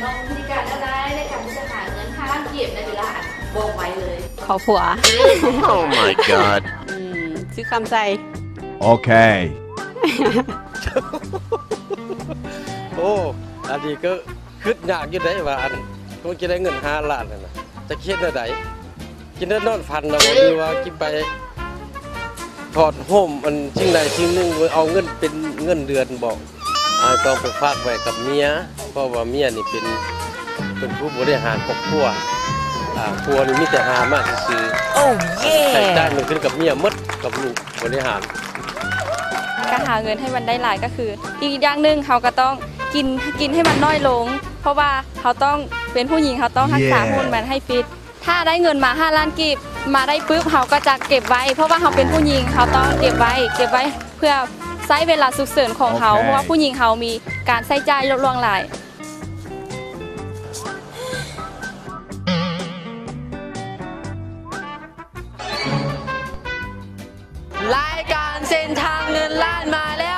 ນ້ອງມີວິທີການແນວໃດໃນການທີ່ຈະຫາເງິນຫ້າລ້ານກີບໃນເວລາອັນວ່ອງໄວເລີຍ? ຂໍຜົວ. Oh my god. ອືມ ຊື້ຄຳໃສ່. ໂອເຄ. ໂອ້ ອັນນີ້ກໍຄິດຍາກຢູ່ເດ້ວ່າ ອັນ ຄົງຈະໄດ້ເງິນຫ້າລ້ານຫັ້ນນະ ຈັກຊິເຮັດແນວໃດ? ກິນແລ້ວນອນຝັນນະບໍ ຫຼືວ່າກິນໄປຖອດໂຮມອັນສິ່ງໃດສິ່ງໜຶ່ງ ເອົາເງິນເປັນເງິນເດືອນບໍ? ອາ ຕ້ອງໄປຝາກໄວ້ກັບເມຍ ເພາະວ່າເມຍນີ້ເປັນ ເປັນຜູ້ບໍລິຫານຄອບຄົວ. ອາ ຜົວນີ້ມີແຕ່ຫາມາຊື່ໆ. ໂອ້ເຢ ໃຊ້ຈ່າຍມັນຂຶ້ນກັບເມຍໝົດ ກັບລູກບໍລິຫານ. ການຫາເງິນໃຫ້ມັນໄດ້ຫຼາຍກໍຄື ອີກຢ່າງໜຶ່ງເຮົາກໍຕ້ອງກິນ ກິນໃຫ້ມັນນ້ອຍລົງ ເພາະວ່າເຮົາຕ້ອງ ເປັນຜູ້ຍິງ ເຮົາຕ້ອງຮັກສາ ເຢ ຫຸ່ນມັນໃຫ້ຟິດ. ຖ້າໄດ້ເງິນມາຫ້າລ້ານກີບມາໄດ້ປຶບ ເຮົາກໍຈະເກັບໄວ້ ເພາະວ່າເຮົາເປັນຜູ້ຍິງ ເຮົາຕ້ອງເກັບໄວ້ ເກັບໄວ້ເພື່ອໃຊ້ເວລາສຸກເສີນຂອງເຮົາ ໂອເຄ ເພາະວ່າຜູ້ຍິງເຮົາມີການໃຊ້ຈ່າຍຫຼວງຫຼາຍ. ລາຍການເສັ້ນທາງເງິນລ້ານມາແລ້ວ.